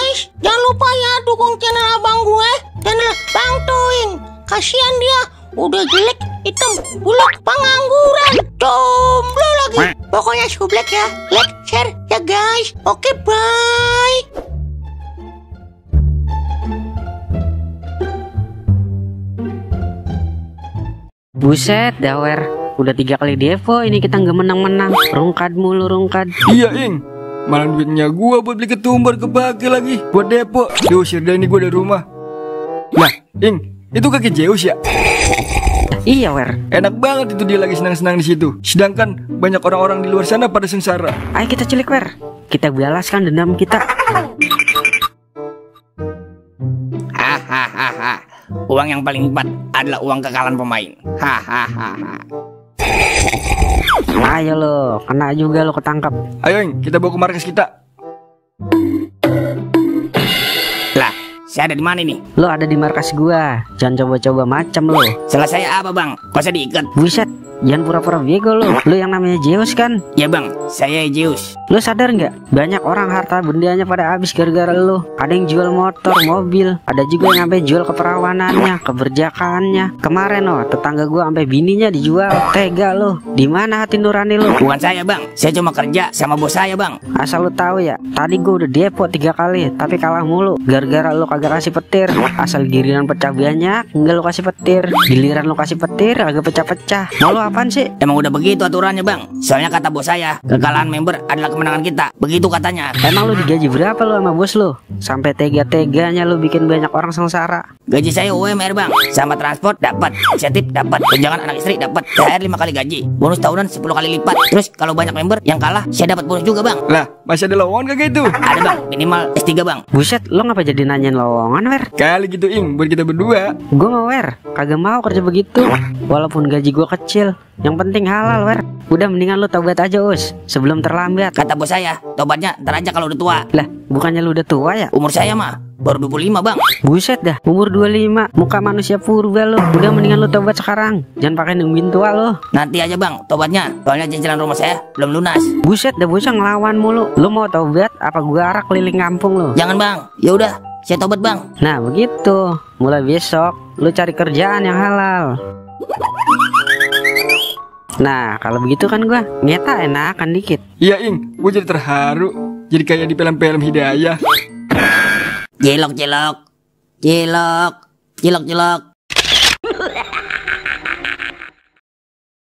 guys, jangan lupa ya dukung channel abang gue, channel Bang Toing. Kasihan dia, udah jelek, hitam, buluk, pengangguran, jomblo lagi. Pokoknya sublek ya, like, share ya guys. Oke, bye. Buset, Dawer. Udah 3 kali depo ini kita nggak menang-menang. Rungkad mulu, rungkad. Iya, Ing. Malah duitnya gua buat beli ketumbar kepake lagi buat depo. Diusir dah ini gua dari rumah. Lah, Ing, itu kaki Zeus ya? Iya, Wer. Enak banget itu dia lagi senang-senang di situ. Sedangkan banyak orang-orang di luar sana pada sengsara. Ayo kita culik, Wer. Kita balaskan dendam kita. Hahaha. Uang yang paling hebat adalah uang kekalahan pemain. Hahaha. Ayo lo, kena juga lo ketangkap. Ayo, Ing, kita bawa ke markas kita. Lah, saya ada di mana nih? Lo ada di markas gua. Jangan coba-coba macam lo. Salah saya apa, Bang? Kok saya diikat? Buset, jangan pura-pura bego lo. Lo yang namanya Zeus kan? Ya, Bang, saya Zeus. Lo sadar nggak? Banyak orang harta bendanya pada habis gara-gara lo. Ada yang jual motor, mobil. Ada juga yang sampai jual keperawanannya, keberjakaannya. Kemarin oh, tetangga gua sampai bininya dijual. Tega lo. Di mana hati nurani lo? Bukan saya, Bang. Saya cuma kerja sama bos saya, Bang. Asal lo tahu ya, tadi gua udah depo 3 kali, tapi kalah mulu. Gara-gara lo kagak kasih petir. Asal giliran pecah banyak, enggak lo kasih petir. Giliran lo kasih petir, agak pecah-pecah. Mau lo apaan sih? Emang udah begitu aturannya, Bang. Soalnya kata bos saya, kekalahan member adalah kemenangan kita. Begitu katanya. Emang lo digaji berapa lo sama bos lo? Sampai tega-teganya lo bikin banyak orang sengsara. Gaji saya UMR, Bang. Sama transport dapat, insentif dapat, tunjangan anak istri dapat, THR 5 kali gaji, bonus tahunan 10 kali lipat. Terus kalau banyak member yang kalah, saya dapat bonus juga, Bang. Lah, masih ada lowongan kagak itu? Ada, Bang, minimal S3, Bang. Buset, lo ngapa jadi nanyain lowongan, Wer? Kali gitu, Ing, buat kita berdua. Gue mau, Wer. Kagak mau kerja begitu. Walaupun gaji gue kecil, yang penting halal, Wer. Udah mendingan lo tobat aja, Us, sebelum terlambat. Kata bos saya, tobatnya ntar aja kalau udah tua. Lah, bukannya lo udah tua ya? Umur saya mah baru 25, Bang. Buset dah, umur 25, muka manusia purba lo. Udah mendingan lo tobat sekarang. Jangan pakai nungguin tua lo. Nanti aja, Bang, tobatnya. Soalnya cicilan rumah saya belum lunas. Buset dah, bocah ngelawan mulu. Lo mau tobat apa gua arak keliling kampung lo? Jangan, Bang. Ya udah, saya tobat, Bang. Nah, begitu. Mulai besok lo cari kerjaan yang halal. Nah, kalau begitu kan gua ngeta enakan dikit. Iya, Ing, gua jadi terharu. Jadi kayak di film-film Hidayah. Cilok, cilok. Cilok. Cilok, cilok.